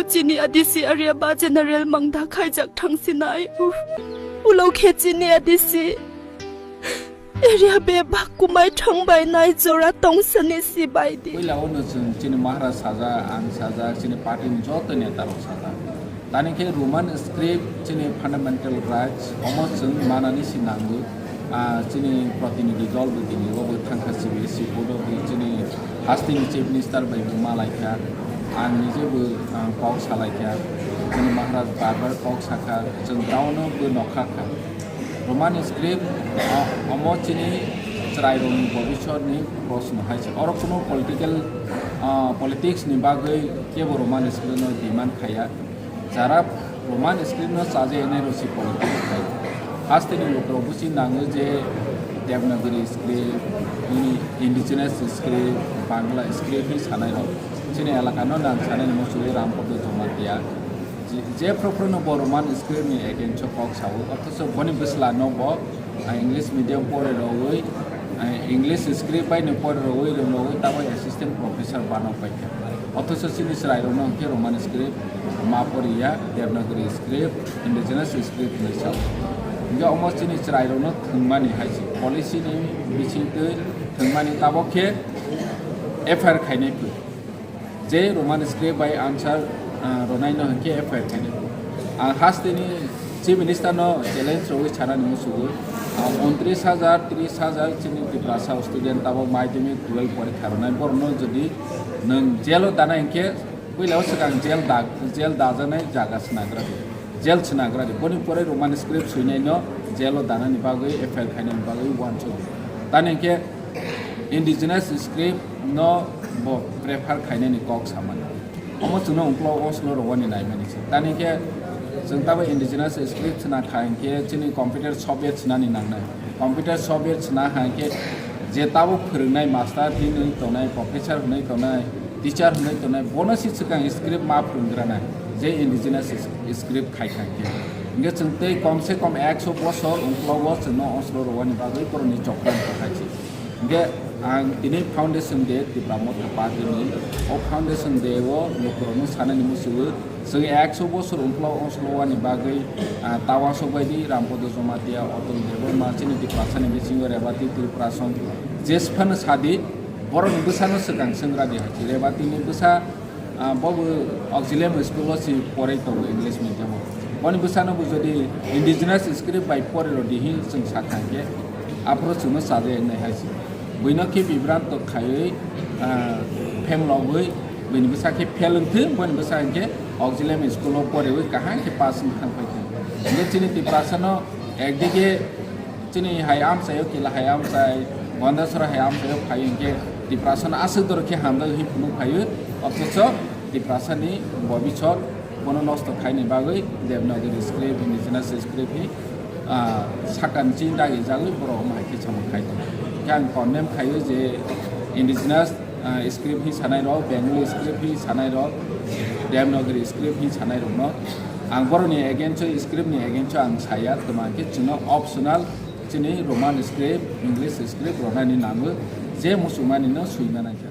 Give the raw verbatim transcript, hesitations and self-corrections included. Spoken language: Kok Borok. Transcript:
Chini A D C area ba general mangda khaijak thang sinai. Ulo khe chini A D C area bebak kumai thang bai nai jora tong sani si bai di. Puila ono chwng chini Maharaj sajak, ang sajak, chini party ni joto neta rok sajak. Tani khe Roman script chini fundamental rights, omo chwng manani si nango. Ah, chini protinidhi dol bo tini obo thangkha C B S E board o, bo chini hasteni chief minister bai bo malaikha. Ang nije bo, ah, kok salaikha. Chini Maharaj bar bar kok sakha, chwng taono bo nokha kha. Roman script, ah, omo chini chwrairokni bobiswrni proshno hai se. Oro kuno political, ah, politics ni bagwi kebo Roman script no demand khaiya. Jara Roman script no chajaknai rok si politics khai. Hasteni lukurok busi nango je Devanagari script, ini indigenous script, Bangla script ni sanai rok. Chini elaka no nang sanai ni muchungwi Rampada Jamatia. Je, je phuru phuru no bo Roman script ni against o kok sao, othocho boni bwsla no bo, ah, English medium pore rogwi, ah, English script bai no pore rogwi, rwng rogwi, tabuk assistant professor bano paikha. Othocho chini chwrairokno hwnkhe Roman script ma poriya, Devanagari script, indigenous script hinwi sao. Hwnkhe omo chini chwrairokno thwngmani hai se, policy ni bisingtwi thwngmani tabuk khe F I R khainai phu. Je Roman script bai answer, ah, ronaino hwnkhe F I R khainai phu. Ang hasteni Chief Minister no challenge rogwi sanani muchungo, ah, untris hajar, tris hajar chini Tiprasa student tabuk madhyamik twelve porikha rwnai, borokno jodi nwng jail o dana hinkhe puila o swkang jail da, jail dajaknai jaga swnagra di, jail swnagra di, boni pore Roman script swinai no jail o danani bagwi, F I R khainani bagwi uansuk di. Tani hinkhe indigenous script no bo prefer khainani kok samani. Omo chwngno ungklo o slow rwani naimani se. Tani khe chwng tabo indigenous script sna kha hinkhe chini computer software swnani nangnai. Computer software sna ha hinkhe je tabo phwrwngnai master hinwi tongnai, professor hinwi tongnai, teacher hinwi tongnai, bono si swkang script ma phwrwngranai je indigenous script khai kha hinkhe. Hinkhe chwng tei kom se kom ekso bosor ungklo o chwngno o slow rwani bagwi borokni chokra wngkha khai se. Hinkhe ang tini foundation day Tipra Motha Party ni o foundation day o lukurokno sanani muchungo chwng ekso bosor ungklo ongslowani bagwi, ah, tawa sokbaidi Rampada Jamatia, Atul Debbarma, chini Tiprasani bisingo Rebati Tripura song jesphano sadi borokni bwsano swkang swngra di hai. Rebati ni bwsa Ah, bo bo auxiliary school o si porai tongo English medium o. Boni bwsano bo jodi indigenous script bai pori rw di hin chwng sa kha hinkhe aphuru chwngno chajaknai hai se. Buino khe bibranto khaiwi, ah, phem logwi buini bwsa khe fail wngthwng, boni bwsa hinkhe auxiliary school o poriwi kaham khe pass wng thang paithwng. Hinkhe chini Tiprasano ekdike chini hai amchaio, Kila hai amchai, Gondasora hai amchaio phai hinkhe Tiprasano aswk doro khe hamjak hi phunuk phaio, othocho Tiprasani bobiswt bono nosto khaini bagwi Devanagari script, indigenous script hi, ah, sakani chini dagi jagwi borok omo hai khe samung khai tongo. Khe ang condemn khaio je indigenous ah, script hi sanai rok, Bengali script hi sanai rok, Devanagari script hi sanai rok no ang borok ni against o, script ni against o ang saya, toma khe chwngno optional chini Roman script, English script rwnani nango, je muchungmani no swima nangkha.